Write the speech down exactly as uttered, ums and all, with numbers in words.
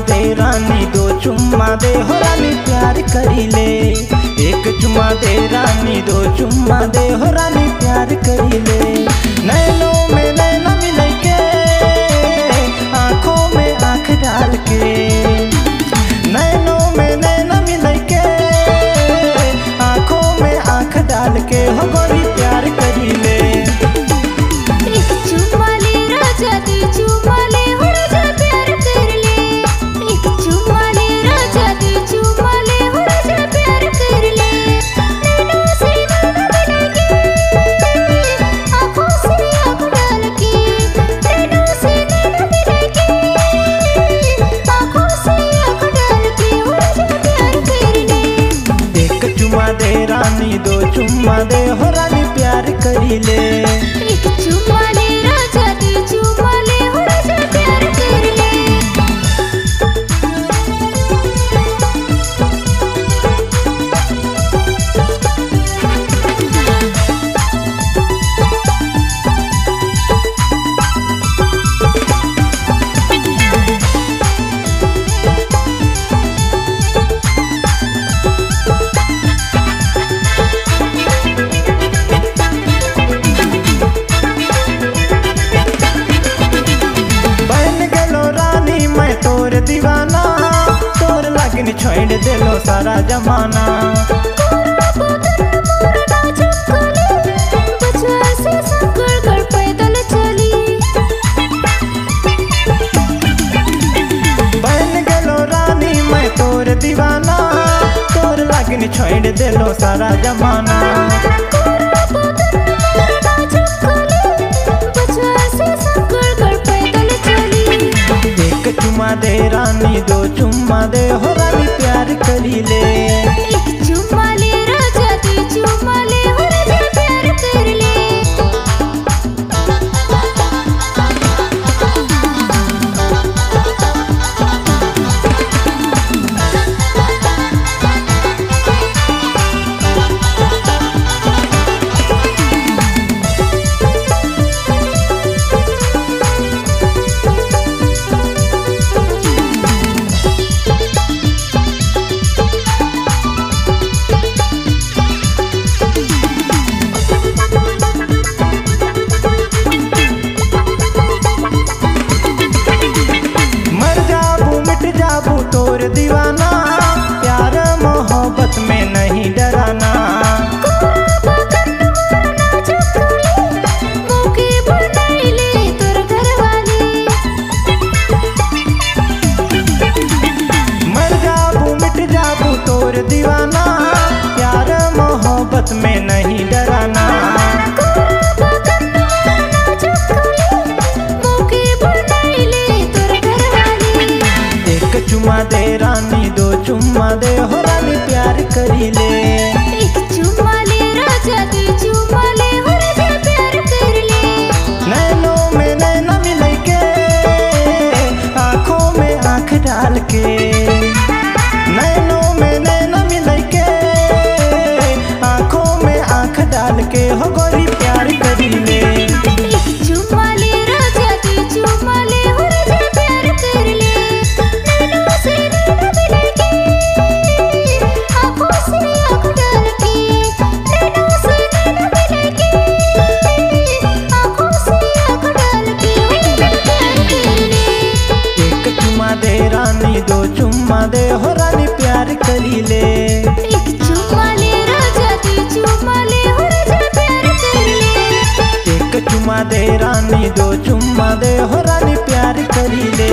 दे रानी दो चुम्मा दे हो रानी प्यार करी ले। एक चुम्मा दे रानी दो चुम्मा दे हो रानी प्यार करी ले। नैनों में नैना मिलई के, आँखों में आँख डाल के, नैनों में नैना मिलई के, आँखों में आँख डाल के हो गोरी प्यार करी ले। एक चुम्मा ले राजा, दू चुम्मा ले हो राजा प्यार कर ले। एक चुम्मा ले राजा, दू चुम्मा ले हो राजा प्यार कर ले। नैनों से नैना मिलई के, आँखों से आँख डाल के, नैनों से नैना मिलई के, आँखों से आँख डाल के हो राजा प्यार कर ले। एक चुम्मा दे रानी दो चुम्मा दे हो रानी प्यार करी ले। एक चुम्मा ले राजा, दू चुम्मा ले हो राजा प्यार कर ले। बन गेलो रानी मैं तोर दीवाना, तोर लागिन छोड़ देलो सारा जमाना। बन गेलो रानी मैं तोर दीवाना, तोर लागिन छोड़ देलो सारा जमाना। एक चुमा दे रानी दो चुम्मा दे हो रानी प्यार करी ले। एक चुम्मा ले राजा, दू चुम्मा ले हो राजा प्यार कर ले। मर जाबू मिट जाबू तोर दीवाना, प्यार मोहब्बत में नहीं डराना। मर जाबू मिट जाबू तोर दीवाना, प्यार मोहब्बत में नहीं डराना। एक चुम्मा दे रानी दो चुम्मा दे हो रानी प्यार करी ले। एक चुम्मा ले राजा, दू चुम्मा ले हो राजा प्यार कर ले। नैनों में नैना मिलई के, आँखों में आँख डाल के, नैनों में नैना मिलई के, आँखों में आँख डाल के हो गोरी प्यार करी ले। एक चुम्मा ले राजा, दू चुम्मा ले हो राजा प्यार कर ले। नैनों से नैना मिलई के, आँखों से आँख डाल के, नैनों से नैना मिलई के, आँखों से आँख डाल के हो राजा प्यार कर ले। एक चुम्मा दे रानी दो चुम्मा दे हो रानी प्यार करी ले। एक चुम्मा ले राजा, दू चुम्मा ले हो राजा प्यार कर ले। एक चुम्मा दे रानी दो चुम्मा दे हो रानी प्यार करी ले।